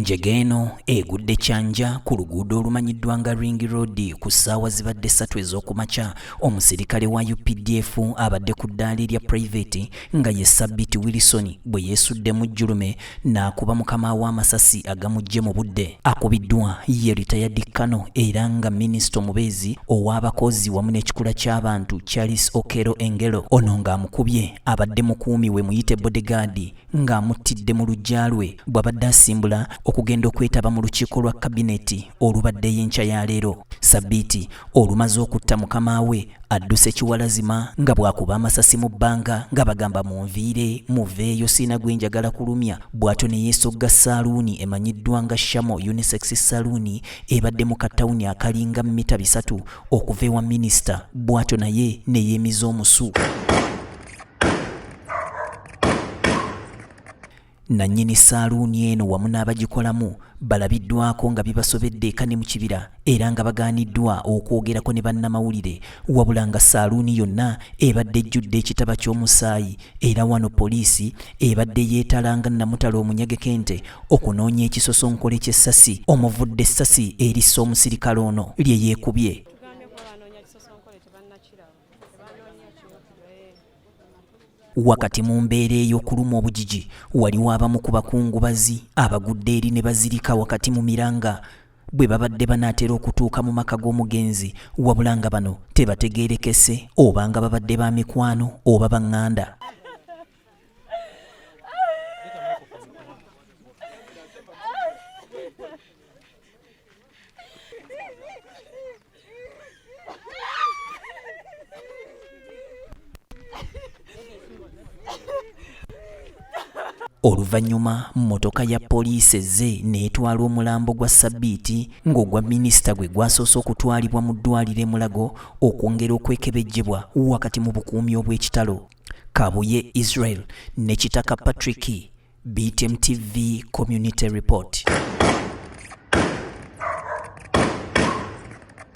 Enjega eno egudde Kyanja ku luguudo olumanyiddwa nga Ring Road ku ssaawa zibadde 3 ez'okumakya. Omusirikale wa UPDF abadde ku ddaala erya private nga ye Sabiiti Wilson bwe yeesuddemu jjulume n'akuba mukama we amasasi agamuggye mu budde. Akubiddwa ye retired Colonel era nga minisita omubeezi ow'abakozi wamu n'ekikula ky'abantu Charles Okello Engelo. Ono ng'amukubye abadde mukuumi we muyite bodyguard ng'amuttidde mu luggya lwe bw'abadde asimbula okugenda okwetaba mu lukiiko lwa kabineti olubaddeyo enkya ya leero. Sabiiti olumaze okutta mukama we adduse kiwalazima nga bw'akuba amasasi mu bbanga nga bagamba munviire muveeyo sirina gwe njagala kulumya. Bw'atyo ne yeesogga saaluuni emanyiddwa nga Shamo Unisex Saloon ebadde mu katawuni akalinga mita 3 okuva ewa minisita, bw'atyo naye ne yeemiza omusu. Nannyini saaluuni eno wamu n'abagikolamu balabiddwako nga bibasobedde eka ne mu kibira era nga bagaaniddwa okwogerako ne bannamawulire, wabula nga saaluuni yonna ebadde ejjudde ekitaba ky'omusaayi era wano poliisi ebadde yeetala nga nnamutala omunyageko ente okunoonya ekisosonkole ky'essasi omuvudde essasi erissa omusirikale ono lye yeekubye. Wakati mu mbeera ey'okuluma obujiji, waliwo abamu ku bakungubazi abagudde eri ne bazirika wakati mu miranga bwe babadde banaatera okutuuka mu maka g'omugenzi, wabula nga bano tebategeerekese oba nga babadde ba mikwano oba baŋŋanda. Oluvannyuma mmotoka ya poliisi ezze n'etwala omulambo gwa Sabiiti ng'ogwa minisita gwe gwasoose okutwalibwa mu ddwaliro e Mulago okwongera okwekebejjebwa wakati mu bukuumi obw'ekitalo. Kabuye Israel ne Kitaka Patrick, BTM TV Community Report.